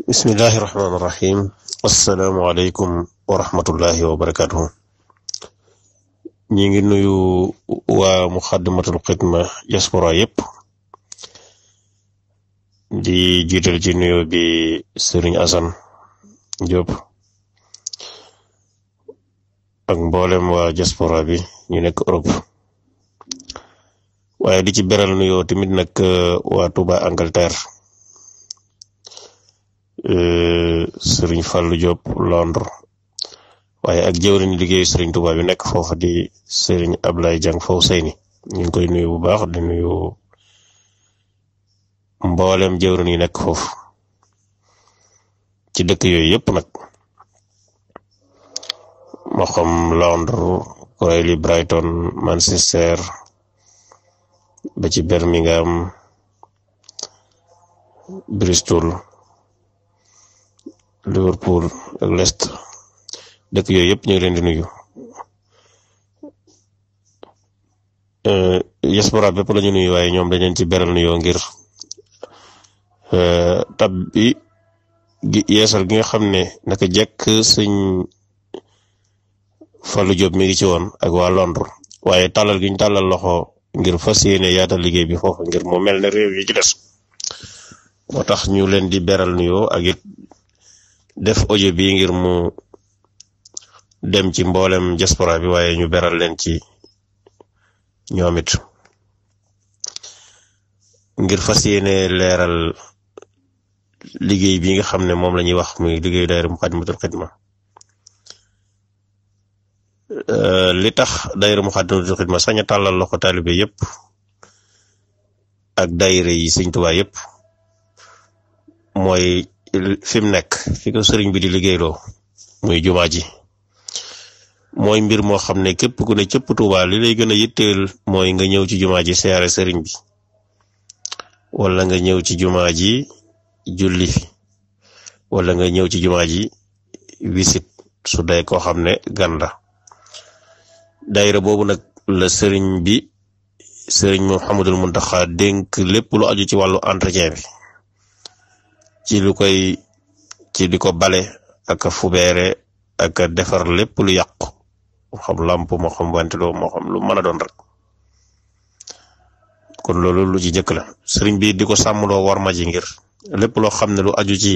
bismillahi rahmaani rahim. asalaamaaleykum wa rahmatullahi wa barakatuhu. ñi ngi nuyu waa mouhaddmatoul khidma diaspora yépp di jiital ci nuyu bi Serigne Assane Diop ak mboolem waa diaspora bi ñu nekk Europe, waaye di ci beral nuyoo tamit nag waa Touba Angleterre, Serigne Fallou Diop Londres, waaye ak jëwriñ liggéeyu Serigne Touba bi nekk foofu di Serigne Ablaye Jang foofu Seyni. ñu ngi koy nuyu bu baax di nuyu mboolem jëwriñ yi nekk foofu ci dëkk yooyu yëpp nag, moo xam Londres, Cornwall, Brighton, Manchester ba ci Birmingham, Bristol, Liverpool ak Leicester. dëkk yooyu yëpp ñu ngi leen di nuyu. diaspora bépp la ñu nuyu, waaye ñoom dañ leen ci beral nuyoo ngir tab bi yeesal gi nga xam ne naka jekk sëñ Fallou Diop mi ngi ci woon ak waa Londres, waaye tàllal gi ñu tàllal loxo ngir fas yéene yaatal liggéey bi foofu ngir mu mel ne réew yi ci des, moo tax ñu leen di beral nuyoo ak it def audio bi ngir mu dem ci mboolem diaspora bi, waaye ñu beral leen ci ñoom it ngir fas yéene leeral liggéey bi nga xam ne moom la ñuy wax muy liggéey daayira mouhaddmatoul khidma. li tax daayira mouhaddmatoul khidma sañ a tàllal loxo taalibe yëpp ak daayira yi Sëñ Tuubaa yëpp mooy fi mu nekk fi ko sëriñ bi di liggéeyloo muy jumaa ji. mooy mbir moo xam ne képp ku ne cëpp Tuubaa li lay gën a yitteel mooy nga ñëw ci jumaa ji siyaare sëriñ bi, wala nga ñëw ci jumaa ji julli fi, wala nga ñëw ci jumaa ji wisit su dee koo xam ne gan la. daayira boobu nag la sëriñ bi sëriñ Mouhamadul Muntaxa dénk lépp lu aju ci wàllu entretien bi, ci di ko bale ak a fubeere ak a defar lépp lu yàqu, moo xam lamp moo xam ventilo moo xam lu mën a doon rek. kon loolu lu ci jëkk la. sëriñ bi di ko sàmmloo war ma ji ngir lépp loo xam ne lu aju ci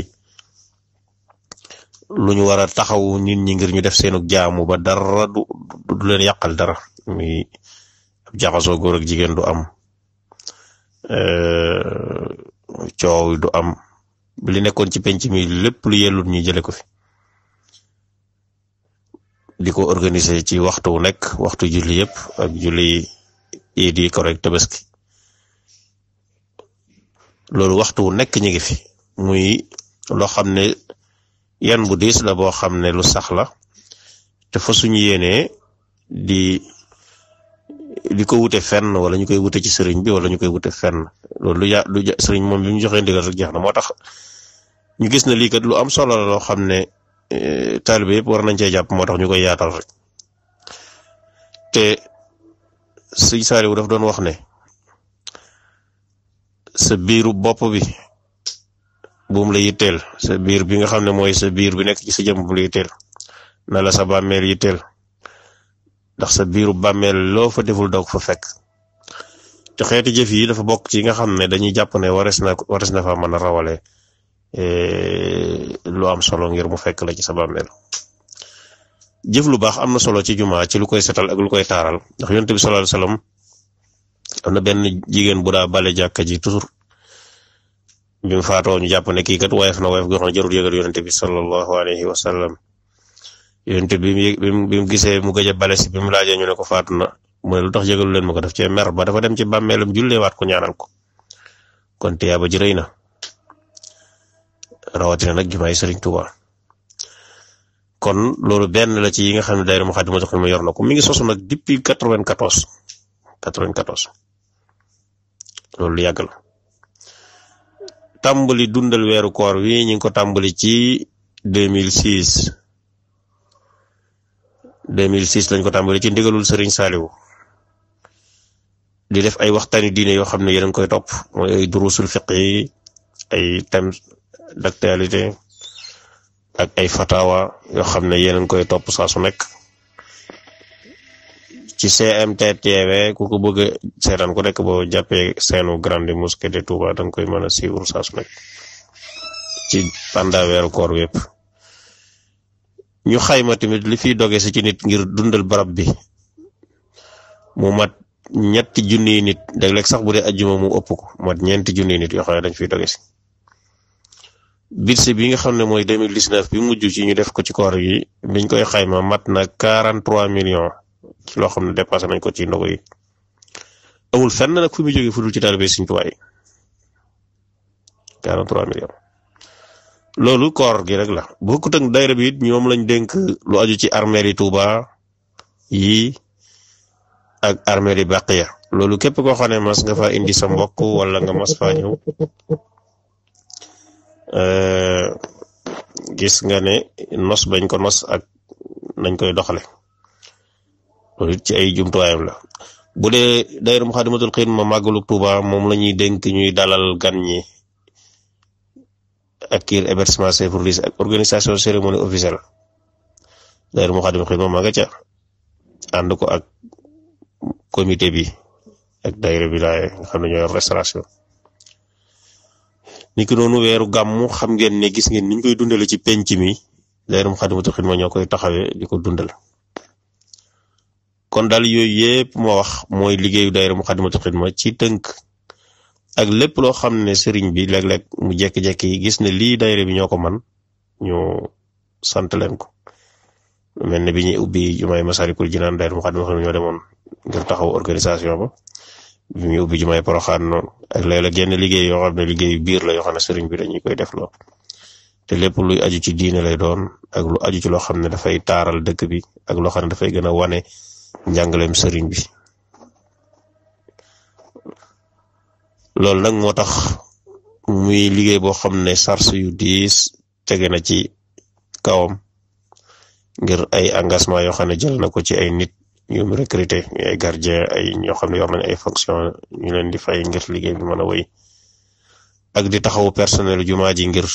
lu ñu war a taxaw nit ñi ngir ñu def seenu jaamu ba dara du leen yàqal dara, muy ab jaxasoo góor ak jigéen du am, coow du am, li nekkoon ci penc mi lépp lu yellut ñu jële ko fi. di ko organiser ci waxtu wu nekk, waxtu julli yëpp ak julli iid yi correct tabaski, loolu waxtu wu nekk ñu ngi fi. muy loo xam ne yan bu diis la boo xam ne lu sax la, te fa suñu yéenee di ko wute fenn, wala ñu koy wute ci sëriñ bi, wala ñu koy wute fenn. loolu lu sëriñ moom bi ñu joxee ndigal rek jeex na. moo tax ñu gis na lii kat lu am solo la loo xam ne taalibe yëpp war nañ cee jàpp, moo tax ñu koy yaatal rek. te Sëñ Saaliw daf doon wax ne sa biiru bopp bi buum la yitteel, sa biir bi nga xam ne mooy sa biir bi nekk ci sa jëm bu la yitteel, na la sa bàmmeel yitteel, ndax sa biiru bàmmeel loo fa deful doog fa fekk. te xeeti jëf yi dafa bokk ci nga xam ne dañuy jàpp ne wares na fa mën a rawale lu am solo ngir mu fekk la ci sa bàmmeel. jëf lu baax am na solo ci jumaa ci lu koy setal ak lu koy taaral, ndax yonent bi sallallahu alayhi wasallam am na benn jigéen bu daa bale jàkka ji toujours bi mu faatoo ñu jàpp ne kii kat woyof na woyof goo xam ne jarul yëgal yonent bi sallallahu alayhi wasallam. yonent bi mu gisee mu gëj a bale si bi mu laajee ñu ne ko faatu na, mu ne lu tax yëgalu leen ma ko, daf cee mer ba dafa dem ci bàmmeelam julleewaat ko ñaanal ko. kon tiyaaba ji rëy na, rawatina nag jumaay Sëriñ Tuubaa. kon loolu benn la ci yi nga xam ne daayira mouhaddmatoul khidma yor na ko. mi ngi sosu nag depuis 94 loolu lu yàgg la. tàmbali dundal weeru koor wi ñu ngi ko tàmbali ci 2006 lañ ko tàmbali ci ndigalul Sëriñ Saaliw di def ay waxtaani diine yoo xam ne yéen a ngi koy topp, mooy ay durusul fiq yi ay thèmes d'actualité ak ay fatawa yoo xam ne yéen a ngi koy topp saa su nekk ci CMT TV ku ko bëgg a seetaan ku nekk boo jàppee seenu grande mosquée de Touba da nga koy mën a suivre saa su nekk ci pendant weeru koor yépp ñu xayma tamit li fiy doge si ci nit ngir dundal barab bi mu mat ñetti junniy nit léeg-léeg sax bu dee ajjuma mu ëpp ko mat ñeenti junniy nit yoo xam ne dañ fiy doge si budget bi nga xam ne mooy 2019 bi mujj ci ñu def ko ci koor yi biñ koy xayma mat na 43 millions ci loo xam ne dépassé nañ ko ci ndogu yi amul fenn nag fu muy jógee fu dul ci taalibe Sëriñ Tuubaa yi 43 millions loolu koor gi rek la bokkut ak daayira bi it ñoom lañ dénk lu aju ci armeel yi Touba yi ak armeel yi Baqiya loolu képp koo xam ne mas nga fa indi sa mbokk wala nga mas faa ñëw gis nga ne nos bañ ko nos ak nañ koy doxale loolu ci ay jumtuwaayam la bu dee daayira mouhaddmatoul khidma màggalu Touba moom la ñuy dénk ñuy dalal gan ñi ak kii hébergement sécurité ak organisation cérémonie officielle daayira mouhaddmatoul khidma maa nga ca ànd ko ak comité bi ak daayira bi laay nga xam ne ñoo yor restauration ni ki noonu weeru gàmmu xam ngeen ne gis ngeen niñ koy dundale ci penc mi daayira mouhaddmatoul khidma ñoo koy taxawee di ko dundal kon daal yooyu yépp moo wax mooy liggéeyu daayira mouhaddmatoul khidma ci tënk ak lépp loo xam ne sëriñ bi léeg-léeg mu jekki-jekki gis ne lii daayira bi ñoo ko man ñu sant leen ko lu mel ne bi ñuy ubbi jumaay Masalikul Jinaan daayira mouhaddmatoul khidma ñoo demoon ngir taxaw organisation ba bi ñuy ubbi jumaay Poroxaan noonu ak léeg-léeg genn liggéey yoo xam ne liggéeyu biir la yoo xam ne sëriñ bi dañuy koy def loo te lépp luy aju ci diine lay doon ak lu aju ci loo xam ne dafay taaral dëkk bi ak loo xam ne dafay gën a wane njàngaleem sëriñ bi loolu nag moo tax muy liggéey boo xam ne sars yu diis tege na ci kawam ngir ay engagement yoo xam ne jël na ko ci ay nit ñu mu recruter ay gardien ay ñoo xam ne yor nañ ay fonction ñu leen di fay ngir liggéey bi mën a wéy ak di taxawu personnel jumaa ji ngir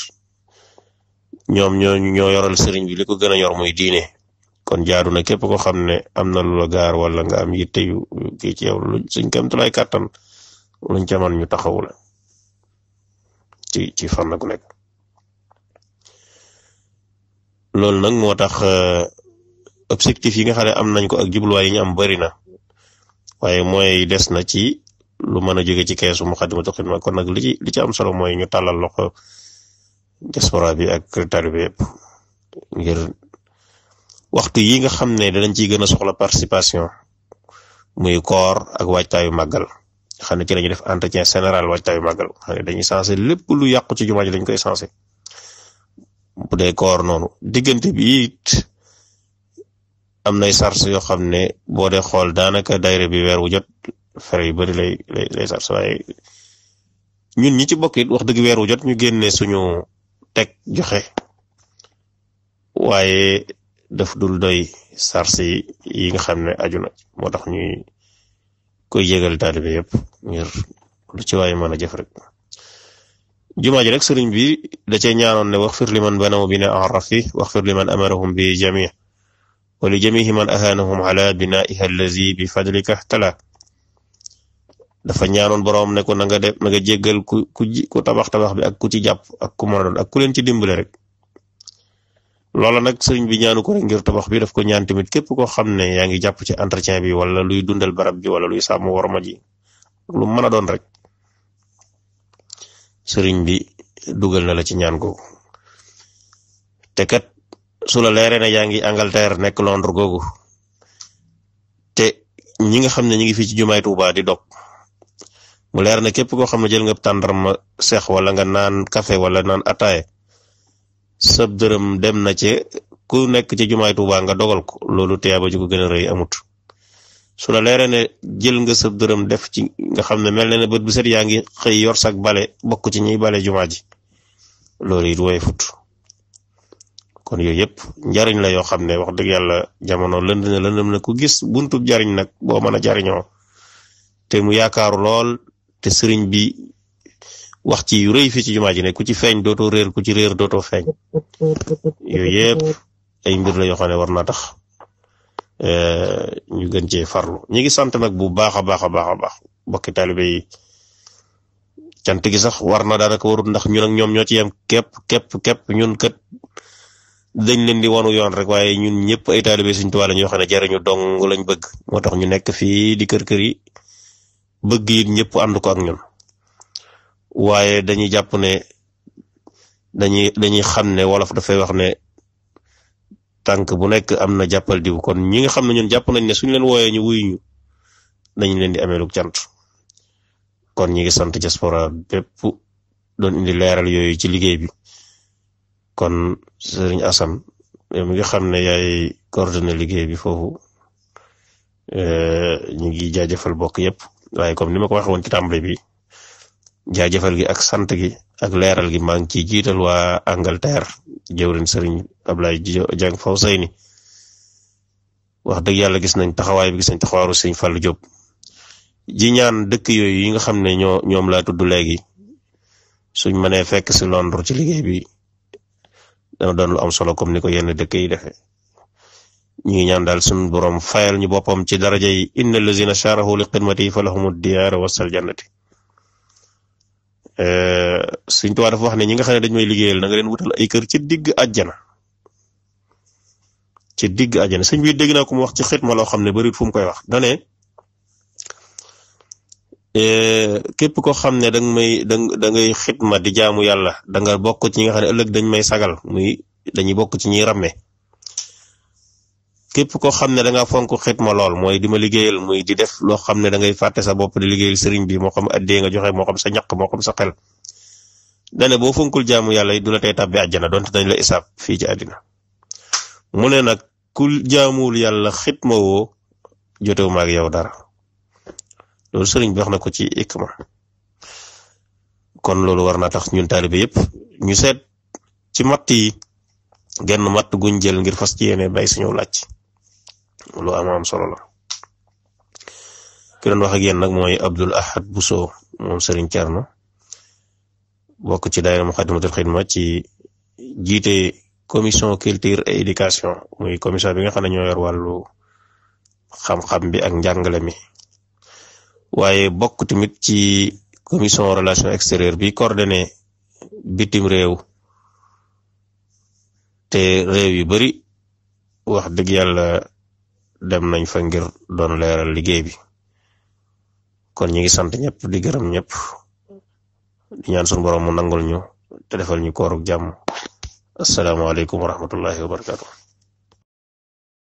ñoom ñoo yoral sëriñ bi li ko gën a yor muy diine kon jaadu na képp ko xam ne am na lu la gaar wala nga am yitte yu kii ci yow lu suñ kamtulaay kàttan luñ ca man ñu taxawu la ci fànn gu nekk loolu nag moo tax objectif yi nga xam ne am nañ ko ak jubluwaay yi ñu am bari na waaye mooy des na ci lu mën a jóge ci keesu mouhaddmatoul khidma kon nag li ci am solo mooy ñu tàllal loxo diaspora bi ak taalibe yëpp ngir waxtu yi nga xam ne danañ ciy gën a soxla participation muy koor ak waajtaayu màggal xam ne ci lañuy def entretien général waajtaayu màggal xam ne dañuy sensé lépp lu yàqu ci jumaa ji dañ koy sensé bu dee koor noonu diggante bi it am nay sars yoo xam ne boo dee xool daanaka daayira bi weer wu jot fere yu bari lay sars waaye ñun ñi ci bokk it wax dëgg weer wu jot ñu génne suñu teg joxe waaye daf dul doy sars yi nga xam ne aju na moo tax ñuy koy yégal taalibe yëpp ngir lu ci waaye mën a jëf rek jumaa ji rek sëriñ bi da cee ñaanoon ne waxfir liman banaw bina arafi waxfir liman amarahum bi jami wa li jamihi man ahanahum ala binaiha allazi bi fadlika tala dafa ñaanoon boroom ne ko na nga jéggal ku tabax bi ak ku ci jàpp ak ku mën a doon ak ku leen ci dimbale rek loola nag sëriñ bi ñaanu ko rek ngir tabax bi daf ko ñaan tamit képp koo xam ne yaa ngi jàpp ci entretien bi wala luy dundal barab bi wala luy sàmm worma ji lu mën a doon rek sëriñ bi dugal na la ci ñaan googu te kat su la leeree ne yaa ngi Angleterre nekk Londres googu te ñi nga xam ne ñi ngi fii ci jumaay Tuubaa di dog mu leer na képp koo xam ne jël nga tàndarma seex wala nga naan café wala naan ataaye sab dërëm dem na ci ku nekk ci jumaay Tuubaa nga dogal ko loolu tiyaaba ji ko gën a rëy amut su la leeree ne jël nga sab dërëm def ci nga xam ne mel na ne bët bu set yaa ngi xëy yor sak bale bokk ci ñiy bale jumaa ji loolu it woy fut kon yooyu yëpp njariñ la yoo xam ne wax dëgg yàlla jamono lëndëm na ku gis buntub jariñ nag boo mën a jariñoo te mu yaakaaru lool te sëriñ bi wax ci yu rëy fii ci jumaa ji ne ku ci feeñ dootoo réer ku ci réer dootoo feeñ yooyu yëpp ay mbir la yoo xam ne war naa tax ñu gën cee farlu ñi ngi sant nag bu baax a baax a baax a baax bokki taalibe yi cant gi sax war na daanaka warut ndax ñun ak ñoom ñoo ci yem képp ñun kat dañ leen di wanu yoon rek waaye ñun ñëpp ay taalibe Sëriñ Tuubaa la ñoo xam ne jariñu dong lañ bëgg moo tax ñu nekk fii di kër yi bëgg it ñëpp ànd ko ak ñun waaye dañuy jàpp ne dañuy xam ne wolof dafay wax ne tànk bu nekk am na jàppal diw kon ñi nga xam ne ñun jàpp nañ ne suñu leen wooyee ñu wuyu ñu dañ leen di amee lu cant kon ñi ngi sant diaspora bépp doon indi leeral yooyu ci liggéey bi kon Sëriñ Assane mi nga xam ne yaay coordonné liggéey bi foofu ñu ngi jaajëfal bokk yëpp waaye comme ni ma ko waxee woon ci tàmbali bi jaajëfal gi ak sant gi ak leeral gi maa ngi ciy jiital waa Angleterre jëwriñ Sëriñ Ablaye Dieng Fawzeyni wax dëgg yàlla gis nañ taxawaay bi gis nañ taxawaaru Sëriñ Fallou Diop ji ñaan dëkk yooyu yi nga xam ne ñoom laa tudd léegi suñ mënee fekk si Londres ci liggéey bi dana doon lu am solo comme ni ko yenn dëkk yi defee ñu ngi ñaan daal suñu borom fayal ñu boppam ci daraja yi inna allazina sharahu li xidmati falahumu diyaara wasal jannati Sëriñ Tuubaa dafa wax ne ñi nga xam ne dañ may liggéeyal na nga leen wutal ay kër ci digg àjjana sëñ bi dégg naa ko mu wax ci xidma loo xam ne bari fu mu koy wax dane képp koo xam ne da ngay xidma di jaamu yàlla da nga bokk ci ñi nga xam ne ëllëg dañ may sagal muy dañuy bokk ci ñiy ràmme képp koo xam ne da nga fonk xidma lool mooy di ma liggéeyal muy di def loo xam ne da ngay fàtte sa bopp di liggéeyal sëriñ bi moo xam addee nga joxe moo xam sa ñaq moo xam sa xel dane boo fonkul jaamu yàlla yi du la tey tàbbi àjjana donte dañ la isaab fii ci àddina mu ne nag ku jaamuwul yàlla xidma woo jotewu maag yow dara loolu sëriñ bi wax na ko ci ikma kon loolu war naa tax ñun taalibe yëpp ñu seet ci matt yi genn matt guñ jël ngir fas ci yéene bay suñu laaj lu am solo la ki doon wax ak yéen nag mooy Abdoul Ahad Bousso moom Sëriñ Thierno bokk ci daayira mouhaddmatoul khidma ci jiite commission culture et éducation muy commission bi nga xam ne ñoo yor wàllu xam-xam bi ak njàngale mi waaye bokk tamit ci commission relation extérieure bi coordonné bitim réew te réew yu bari wax dëgg yàlla dem nañ fa ngir doon leeral liggéey bi kon ñi ngi sant ñëpp di gërëm ñëpp di ñaan suñu borom mu nangul ñu te defal ñu kooruk jàmm asalaamaaleykum wa rahmatullahi wa barakatuh